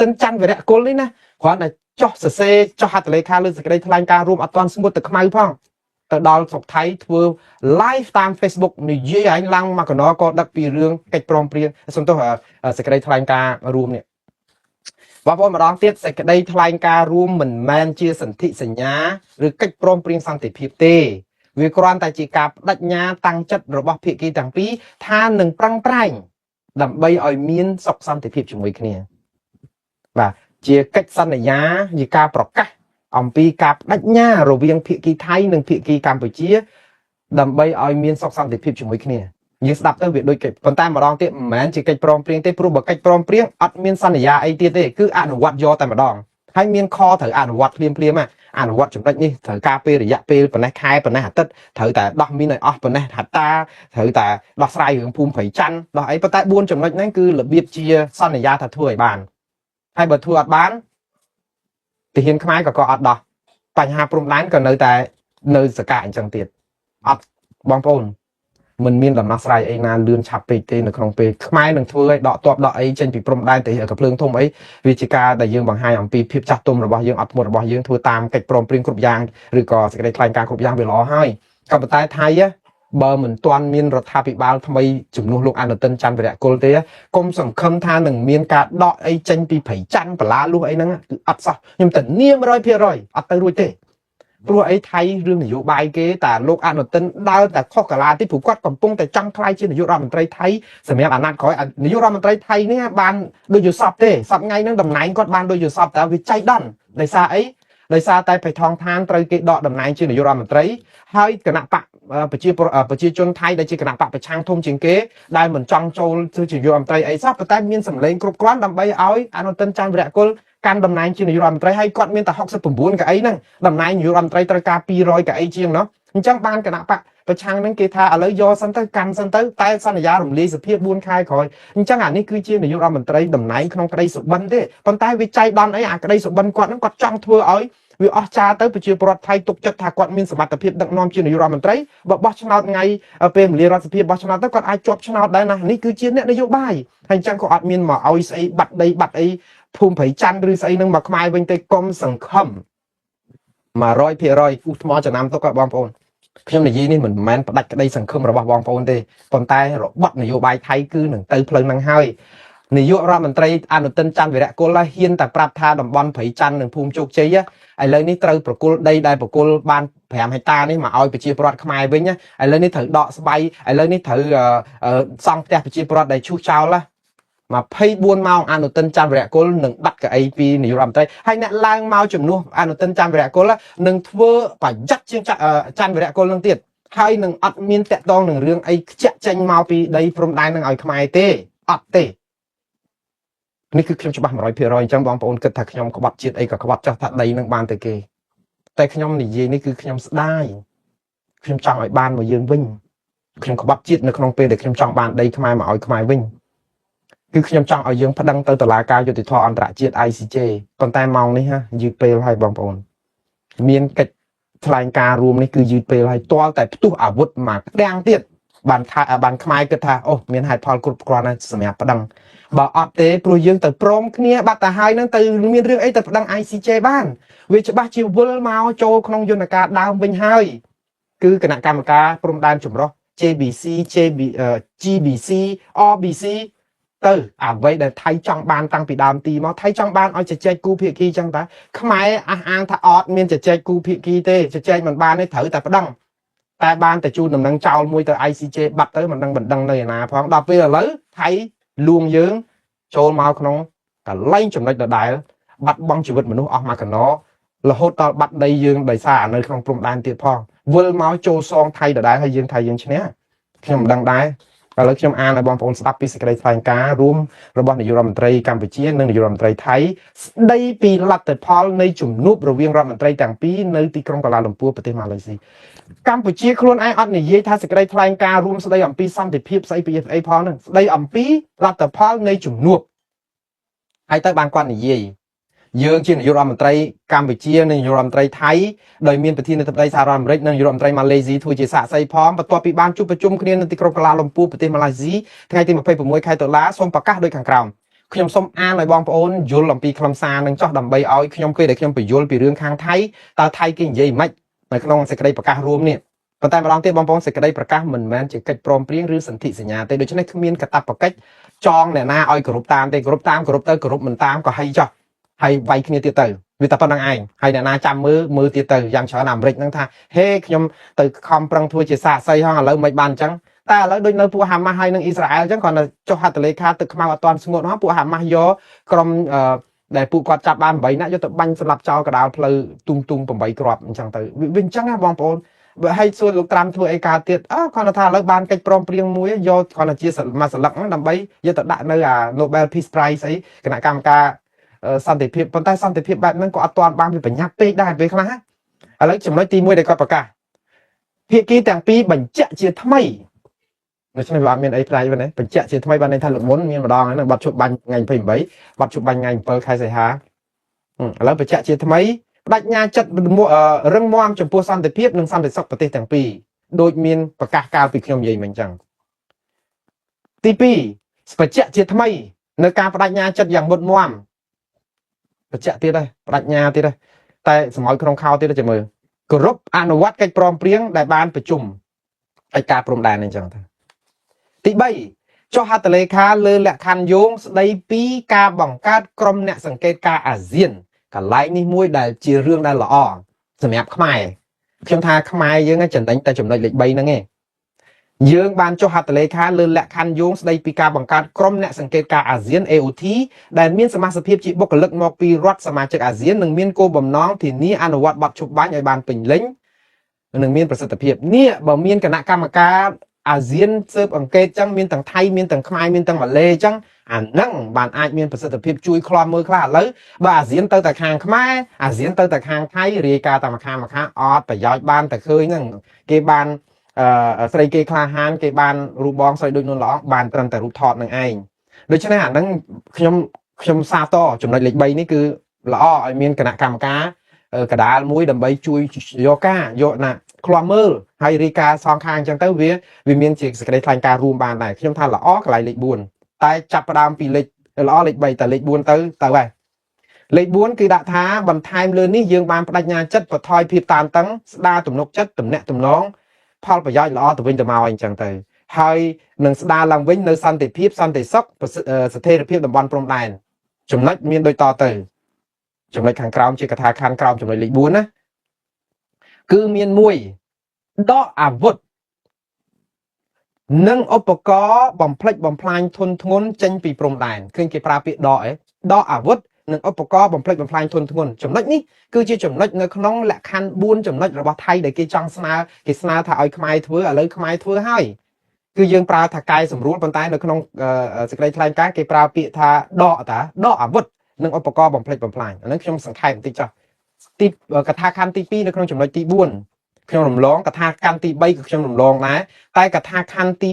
ទិនច័ន្ទវិរៈគុលនេះណាគ្រាន់តែចុះសរសេរចុះហត្ថលេខាលើសេចក្តីថ្លែងការណ៍រួមអត់ទាន់ស្ងួតទៅខ្មៅផងទៅដល់ស្រុកថៃធ្វើ live តាម Facebook និយាយឯងឡើងមកកណក៏ដឹកពីរឿងកិច្ចព្រមព្រៀងសំទោសសេចក្តីថ្លែងការណ៍រួមនេះបងប្អូនម្ដងទៀតសេចក្តីថ្លែងការណ៍រួមមិនមែនជាសន្ធិសញ្ញាឬកិច្ចព្រមព្រៀងសន្តិភាពទេវាគ្រាន់តែជាការបដិញ្ញាតាំងចិត្តរបស់ភាគីទាំងពីរថានឹងប្រឹងប្រែងដើម្បីឲ្យមានសុខសន្តិភាពជាមួយគ្នាបាទជាកិច្ចសន្យាជាការប្រកាសអំពីការបដិញ្ញារវាងភាគីថៃនិងភាគីកម្ពុជា ដើម្បីឲ្យមានសុខសន្តិភាពជាមួយគ្នាយើងស្ដាប់ទៅវាដូចកិច្ចប៉ុន្តែម្ដងទៀតមិនមែនជាកិច្ចព្រមព្រៀងទេព្រោះបើកិច្ចព្រមព្រៀងអត់មានសន្យាអីទៀតទេគឺអនុវត្តយកតែម្ដងហើយមានខត្រូវអនុវត្តភ្លាមភ្លាមអនុវត្តចំណុចនេះត្រូវការពេលរយៈពេលប៉ុណ្ណេះខែប៉ុណ្ណេះអាទិត្យត្រូវតែដោះមីនឲ្យអស់ប៉ុណ្ណេះហត្តាត្រូវតែដោះស្រាយរឿងភូមិព្រៃច័ន្ទដោះអីប៉ុន្តែ4ចំណុចហ្នឹងគឺរបៀបជាសន្យាថាធ្វើឲ្យបានហើយបើធ្វើអត់បានទាហានខ្មែរក៏អត់ដោះបញ្ហាព្រំដែនក៏នៅតែនៅសកាអញ្ចឹងទៀតអត់បងប្អូនមិនមានដំណោះស្រាយអីណាលឿនឆាប់ពេកទេនៅក្នុងពេលខ្មែរនឹងធ្វើឲ្យដកតបដកអីចេញពីព្រំដែនទៅកភ្លើងធំអីវាជាការដែលយើងបង្ហាញអំពីភាពចាស់ទុំរបស់យើងអត់ធ្មត់របស់យើងធ្វើតាមកិច្ចព្រមព្រៀងគ្រប់យ៉ាងឬក៏សេចក្តីថ្លែងការណ៍គ្រប់យ៉ាងវាល្អហើយក៏ប៉ុន្តែថៃបើមិនទាន់មានរដ្ឋាភិបាលថ្មីជំនួសលោកអនុទិនច័ន្ទវិរៈគុលទេកុំសង្ឃឹមថានឹងមានការដកអីចេញពីព្រៃច័ន្ទបលាលុះអីហ្នឹងគឺអត់សោះខ្ញុំធានា100%អត់ទៅរួចទេព្រោះអីថៃរឿងនយោបាយគេតាលោកអនុទិនដើរតែខុសកាឡាទីព្រោះគាត់កំពុងតែចង់ក្លាយជានាយករដ្ឋមន្ត្រីថៃសម្រាប់អាណត្តិក្រោយនាយករដ្ឋមន្ត្រីថៃនេះបានដូចយល់សពទេសប្ថ្ងៃហ្នឹងតំណែងគាត់បានដូចយល់សពតែវាចៃដន្យដោយសារអីដោយសារតែបៃថងឋានត្រូវគេដកតំណែងជានាយករដ្ឋមន្ត្រីហើយគណៈបកប្រជាប្រជាជនថៃដែលជាគណៈបកប្រឆាំងធំជាងគេដែលមិនចង់ចូលធ្វើជានាយករដ្ឋមន្ត្រីអីសោះប៉ុន្តែមានសម្លេងគ្រប់គ្រាន់ដើម្បីឲ្យអនុទិនច័ន្ទវិរៈគុលកាន់តំណែងជានាយករដ្ឋមន្ត្រីហើយគាត់មានតែ69កៅអីហ្នឹងតំណែងនាយករដ្ឋមន្ត្រីត្រូវការ200កៅអីជាងណោះអញ្ចឹងបានគណៈបកប្រឆាំងហ្នឹងគេថាឥឡូវយកសិនទៅកាន់សិនទៅតែសន្យារំលាយសភា4ខែក្រោយអញ្ចឹងអានេះគឺជានាយករដ្ឋមន្ត្រីតំណែងក្នុងក្តីសុបិនទេប៉ុន្តែវាចៃដន្យអីអាក្តីសុបិនគាត់ហ្នឹងគាត់ចង់ធ្វើឲ្យវាអស់ចាទៅប្រជាពលរដ្ឋថៃទុកចិត្តថាគាត់មានសមត្ថភាពដឹកនាំជានាយករដ្ឋមន្ត្រីបើបោះឆ្នោតថ្ងៃពេលមលារដ្ឋសភាបោះឆ្នោតទៅគាត់អាចជាប់ឆ្នោតដែរណានេះគឺជាអ្នកនយោបាយហើយអញ្ចឹងក៏អត់មានមកឲ្យស្អីបាត់ដីបាត់អីភូមិព្រៃច័ន្ទឬស្អីនឹងមកខ្មែរវិញទេកុំសង្ឃឹម100%គូសថ្មចំណាំទុកឲ្យបងប្អូនខ្ញុំនិយាយនេះមិនមែនផ្ដាច់ក្តីសង្ឃឹមរបស់បងប្អូនទេប៉ុន្តែរបត់នយោបាយថៃគឺនឹងទៅផ្លូវហ្នឹងហើយនាយករដ្ឋមន្ត្រីអនុទិនច័ន្ទវិរៈគុលហ៊ានតែប្រាប់ថាតំបន់ព្រៃច័ន្ទនិងភូមិជោគជ័យឥឡូវនេះត្រូវប្រគល់ដីដែលប្រគល់បាន5ហិកតានេះមកឲ្យប្រជាពលរដ្ឋខ្មែរវិញឥឡូវនេះត្រូវដកស្បៃឥឡូវនេះត្រូវសង់ផ្ទះប្រជាពលរដ្ឋដែលឈូសចោលណា24ម៉ោងអនុទិនច័ន្ទវិរៈគុលនឹងបាត់កៅអីពីនាយករដ្ឋមន្ត្រីហើយអ្នកឡើងមកជំនួសអនុទិនច័ន្ទវិរៈគុលនឹងធ្វើប្រយ័ត្នជាងច័ន្ទវិរៈគុលនឹងទៀតហើយនឹងអត់មានតាក់ទងនឹងរឿងអីខ្ជាក់ចេញមកពីដីព្រំដែននឹងឲ្យខ្មែរទេអត់ទេនេះគឺខ្ញុំច្បាស់100%អញ្ចឹងបងប្អូនគិតថាខ្ញុំក្បត់ជាតិអីក៏ក្បត់ចោះថាដីនឹងបានទៅគេតែខ្ញុំនិយាយនេះគឺខ្ញុំស្ដាយខ្ញុំចង់ឲ្យបានមកយើងវិញខ្ញុំក្បត់ជាតិនៅក្នុងពេលដែលខ្ញុំចង់បានដីខ្មែរមកឲ្យខ្មែរវិញគឺខ្ញុំចង់ឲ្យយើងប្តឹងទៅតុលាការយុត្តិធម៌អន្តរជាតិ ICJ ប៉ុន្តែម៉ោងនេះហ่ะយឺតពេលហើយបងប្អូនមានកិច្ចថ្លែងការណ៍រួមនេះគឺយឺតពេលហើយទាល់តែផ្ទុះអាវុធមកក្តាំងទៀតបានថាបានខ្មែរគិតថាអូមានហេតុផលគ្រប់គ្រាន់ហើយសម្រាប់ប្តឹងបើអត់ទេព្រោះយើងទៅព្រមគ្នាបាត់ទៅហើយនឹងទៅមានរឿងអីទៅប្តឹង ICJ បានវាច្បាស់ជាវិលមកចូលក្នុងយន្តការដើមវិញហើយគឺគណៈកម្មការព្រំដែនចម្រុះ JBC JB GBC RBC ទៅអ្វីដែលថៃចង់បានតាំងពីដើមទីមកថៃចង់បានឲ្យជជែកគូភាគីចឹងតាខ្មែរអះអាងថាអត់មានជជែកគូភាគីទេជជែកមិនបានទេត្រូវតែប្តឹងតែបានតែជូនដំណឹងចោលមួយទៅ ICJ បាត់ទៅមិនដឹងបណ្ដឹងនៅឯណាផងដល់ពេលឥឡូវថៃលួងយើងចូលមកក្នុងកន្លែងចំណុចដដែលបាត់បង់ជីវិតមនុស្សអស់មកកណោរហូតដល់បាត់ដីយើងដោយសារនៅក្នុងព្រំដែនទៀតផងវិលមកចូលសងថៃដដែលហើយយើងថៃយើងឈ្នះខ្ញុំមិនដឹងដែរឥឡូវខ្ញុំអានឲ្យបងប្អូនស្ដាប់ពីសេចក្តីថ្លែងការណ៍រួមរបស់នាយករដ្ឋមន្ត្រីកម្ពុជានិងនាយករដ្ឋមន្ត្រីថៃស្ដីពីលទ្ធផលនៃជំនួបរវាងរដ្ឋមន្ត្រីទាំងពីរនៅទីក្រុងកូឡាលំពួរប្រទេសម៉ាឡេស៊ីកម្ពុជាខ្លួនឯងអត់និយាយថាសេចក្តីថ្លែងការណ៍រួមស្ដីអំពីសន្តិភាពស្អីពីស្អីផងហ្នឹងស្ដីអំពីលទ្ធផលនៃជំនួបហើយទៅបានគាត់និយាយយើងជានាយករដ្ឋមន្ត្រីកម្ពុជានិងនាយករដ្ឋមន្ត្រីថៃដោយមានប្រធានាធិបតីសហរដ្ឋអាមេរិកនិងនាយករដ្ឋមន្ត្រីម៉ាឡេស៊ីធ្វើជាសាក្សីផងបន្ទាប់ពីបានជួបប្រជុំគ្នានៅទីក្រុងកូឡាលំពួរប្រទេសម៉ាឡេស៊ីថ្ងៃទី26ខែតុលាសូមប្រកាសដូចខាងក្រោម ខ្ញុំសូមអានឲ្យបងប្អូនយល់អំពីខ្លឹមសារនឹងចោះដើម្បីឲ្យខ្ញុំពេលដែលខ្ញុំបញ្យល់ពីរឿងខាងថៃតើថៃគេនិយាយម៉េចនៅក្នុងសេចក្តីប្រកាសរួមនេះប៉ុន្តែម្ដងទៀតបងប្អូនសេចក្តីប្រកាសមិនមែនជាកិច្ចព្រមព្រៀងឬសន្ធិសញ្ញាទេដូច្នេះគ្មានកាតព្វកិច្ចចងអ្នកណាឲ្យគោរពតាមទេគោរពតាមគោរពទៅគោរពមិនតាមក៏ហីចោះហើយវាយគ្នាទៀតទៅវាតែប៉ុណ្្នឹងឯងហើយអ្នកណាចាំមើលមើលទៀតទៅយ៉ាងច្រើនអាមេរិកហ្នឹងថាហេខ្ញុំទៅខំប្រឹងធ្វើជាសាក្សីហងឥឡូវមិនបានអញ្ចឹងតែឥឡូវដូចនៅពួកហាម៉ាស់ហើយនឹងអ៊ីស្រាអែលអញ្ចឹងគ្រាន់តែចុះហត្ថលេខាទឹកខ្មៅអត់ទាន់ស្ងួតហងពួកហាម៉ាស់យកក្រុមអឺដែលពួកគាត់ចាប់បាន8នាក់យកទៅបាញ់សម្លាប់ចោលកដាលផ្លូវទុំទុំ8គ្រាប់អញ្ចឹងទៅវាអញ្ចឹងណាបងប្អូនបើឲ្យសួរលោកត្រាំធ្វើអីកើតទៀតអើគ្រាន់តែថាឥឡូវបានកិច្ចព្រមព្រៀងមួយយកគ្រាន់តែជាមួយសន្លឹកហ្នឹងដើម្បីយកទៅដាក់នៅអា Nobel Peace Prize អីគណៈកម្មការសន្តិភាពប៉ុន្តែសន្តិភាពបែបហ្នឹងក៏អត់ទាន់បានវាប្រញាប់ពេកដែរពេលខ្លះឥឡូវចំណុចទី1ដែលគាត់ប្រកាសភាគីទាំងពីរបញ្ជាក់ជាថ្មីដូច្នេះវាអត់មានអីប្លែកទេណាបញ្ជាក់ជាថ្មីបានន័យថាលើកមុនមានម្ដងហ្នឹងបាត់ឈប់បាញ់ថ្ងៃ28បាត់ឈប់បាញ់ថ្ងៃ7ខែសីហាឥឡូវបញ្ជាក់ជាថ្មីបដិញ្ញាចិត្តរឹងមាំចំពោះសន្តិភាពនិងសន្តិសុខប្រទេសទាំងពីរដូចមានប្រកាសកាលពីខ្ញុំនិយាយមិញអញ្ចឹងទី2បញ្ជាក់ជាថ្មីនៅការបដិញ្ញាចិត្តយ៉ាងមុតមមបញ្ជាក់ទៀតហើយបដិញ្ញាទៀតហើយតែសម័យក្នុងខោទៀតចាំមើលគោរពអនុវត្តកិច្ចព្រមព្រៀងដែលបានប្រជុំកិច្ចការព្រំដែនអញ្ចឹងទៅទី3ចុះហត្ថលេខាលើលក្ខខណ្ឌយោងស្ដីពីការបង្កើតក្រុមអ្នកសង្កេតការអាស៊ានកន្លែងនេះមួយដែលជារឿងដែលល្អសម្រាប់ខ្មែរខ្ញុំថាខ្មែរយើងចំណេញតែចំណុចលេខ3ហ្នឹងឯងយើងបានចុះហត្ថលេខាលើលក្ខខណ្ឌយោងស្ដីពីការបង្កើតក្រុមអ្នកសង្កេតការអាស៊ាន AOT ដែលមានសមាជិកភាពជាបុគ្គលិកមកពីរដ្ឋសមាជិកអាស៊ាននិងមានគោលបំណងធានាអនុវត្តបទឈប់បាញ់ឲ្យបានពេញលេញនិងមានប្រសិទ្ធភាពនេះបើមានគណៈកម្មការអាស៊ានស៊ើបអង្កេតចឹងមានទាំងថៃមានទាំងខ្មែរមានទាំងម៉ាឡេចឹងអាហ្នឹងបានអាចមានប្រសិទ្ធភាពជួយឃ្លាំមើលខ្លះឥឡូវបើអាស៊ានទៅតែខាងខ្មែរអាស៊ានទៅតែខាងថៃរាយការណ៍តាមខាងមួយខាងអត់ប្រយោជន៍បានតែឃើញហ្នឹងគេបានអឺស្រីគេក្លាហានគេបានរូបបងស្រីដូចនួនល្អបានត្រឹមតែរូបថតនឹងឯងដូច្នេះអាហ្នឹងខ្ញុំខ្ញុំសាទរចំណុចលេខ3នេះគឺល្អឲ្យមានគណៈកម្មការកដាលមួយដើម្បីជួយយកការយកណាឃ្លាំមើលហើយរាយការណ៍សងខាងអញ្ចឹងទៅវាវាមានជាសេចក្តីថ្លែងការណ៍រួមបានដែរខ្ញុំថាល្អកន្លែងលេខ4តែចាប់ផ្ដើមពីលេខល្អលេខ3តែលេខ4ទៅទៅហើយលេខ4គឺដាក់ថាបន្ថែមលើនេះយើងបានបដិញ្ញាចិត្តបន្ថយភាពតានតឹងស្ដារទំនុកចិត្តទំនាក់ទំនងផលប្រយោជន៍ល្អទៅវិញទៅមកអញ្ចឹងទៅហើយនឹងស្ដារឡើងវិញនៅសន្តិភាពសន្តិសុខស្ថិរភាពតំបន់ព្រំដែនចំណុចមានដូចតទៅចំណុចខាងក្រោមជាកថាខណ្ឌក្រោមចំណុចលេខ4ណាគឺមានមួយដកអាវុធនិងឧបករណ៍បំផ្លិចបំផ្លាញធនធ្ងន់ចេញពីព្រំដែនឃើញគេប្រើពាក្យដកអីដកអាវុធនិងឧបករណ៍បំផ្លិចបំផ្លាញធនធ្ងន់ចំណុចនេះគឺជាចំណុចនៅក្នុងលក្ខខណ្ឌ4ចំណុចរបស់ថៃដែលគេចង់ស្នើគេស្នើថាឲ្យខ្មែរធ្វើឥឡូវខ្មែរធ្វើហើយគឺយើងប្រើថាកែសម្រួលប៉ុន្តែនៅក្នុងសេចក្តីថ្លែងការណ៍គេប្រើពាក្យថាដកតាដកអាវុធនិងឧបករណ៍បំផ្លិចបំផ្លាញអាហ្នឹងខ្ញុំសង្ខេបបន្តិចចុះទីកថាខណ្ឌទី2នៅក្នុងចំណុចទី4ខ្ញុំរំលងកថាខណ្ឌទី3គឺខ្ញុំរំលងដែរតែកថាខណ្ឌទី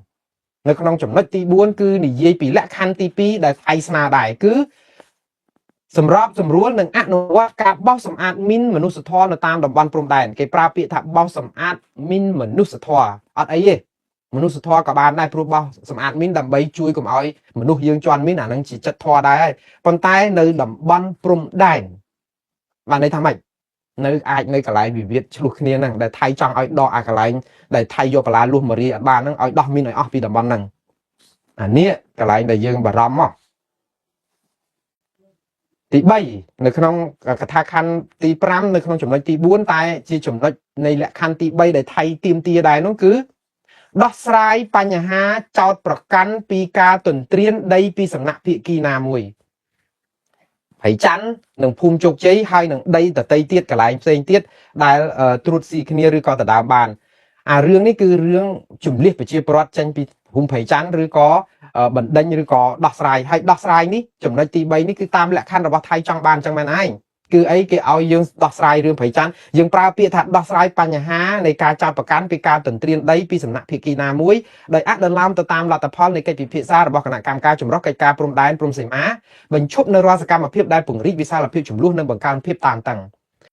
4នៅក្នុងចំណុចទី4គឺនិយាយពីលក្ខខណ្ឌទី2ដែលថៃស្នើដែរគឺសម្របសម្រួលនិងអនុវត្តការបោសសម្អាតមីនមនុស្សធម៌នៅតាមតំបន់ព្រំដែនគេប្រើពាក្យថាបោសសម្អាតមីនមនុស្សធម៌អត់អីទេមនុស្សធម៌ក៏បានដែរព្រោះបោសសម្អាតមីនដើម្បីជួយកុំឲ្យមនុស្សយើងជន់មីនអានឹងជាចិត្តធម៌ដែរហើយប៉ុន្តែនៅតំបន់ព្រំដែនបានន័យថាម៉េចនៅអាចនៅកន្លែងវិវាទឆ្លោះគ្នាហ្នឹងដែលថៃចង់ឲ្យដកអាកន្លែងដែលថៃយកបលាលួសមករាអត់បានហ្នឹងឲ្យដោះមីនឲ្យអស់ពីតំបន់ហ្នឹងអានេះកន្លែងដែលយើងបារម្ភមកទី3នៅក្នុងកថាខណ្ឌទី5នៅក្នុងចំណុចទី4តែជាចំណុចនៃលក្ខខណ្ឌទី3ដែលថៃទាមទារដែរនោះគឺដោះស្រាយបញ្ហាចោតប្រកាន់ពីការទន្ទ្រានដីពីសំណាក់ភាគីណាមួយហើយច័ន្ទនិងភូមិជោគជ័យហើយនឹងដីដតីទៀតកន្លែងផ្សេងទៀតដែលត្រួតស៊ីគ្នាឬក៏ដដើមបានអារឿងនេះគឺរឿងជំលះប្រជាពលរដ្ឋចេញពីភូមិព្រៃច័ន្ទឬក៏បណ្ដេញឬក៏ដោះស្រាយហើយដោះស្រាយនេះចំណុចទី3នេះគឺតាមលក្ខខណ្ឌរបស់ថៃចង់បានចឹងមែនឯងគឺអីគេឲ្យយើងដោះស្រាយរឿងព្រៃច័ន្ទយើងប្រើពាក្យថាដោះស្រាយបញ្ហានៃការចាប់ប្រកាន់ពីការទន្ទ្រានដីពីសំណាក់ភាគីណាមួយដោយអនុលោមទៅតាមលទ្ធផលនៃកិច្ចពិភាក្សារបស់គណៈកម្មការចម្រុះកិច្ចការព្រំដែនព្រំសីមាបញ្ឈប់នៅរាល់សកម្មភាពដែលពង្រីកវិសាលភាពចំនួននិងបង្កើនភាពតានតឹង